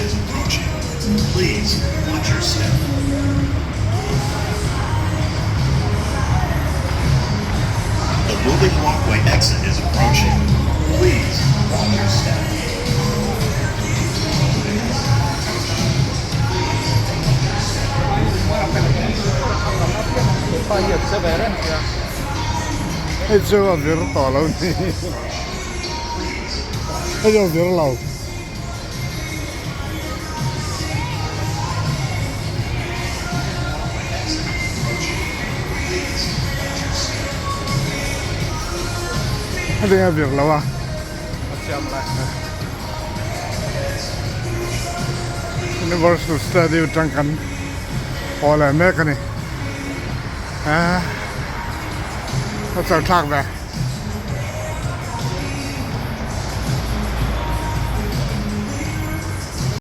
is approaching. Please watch your step. The moving walkway exit is approaching. Please watch your step. Hei chu a vir tawh lo ni. Hei chu a vir lo. Heti a vir lo a. Universal Studio tang kan haw leh mek a ni. A chau thlak ve.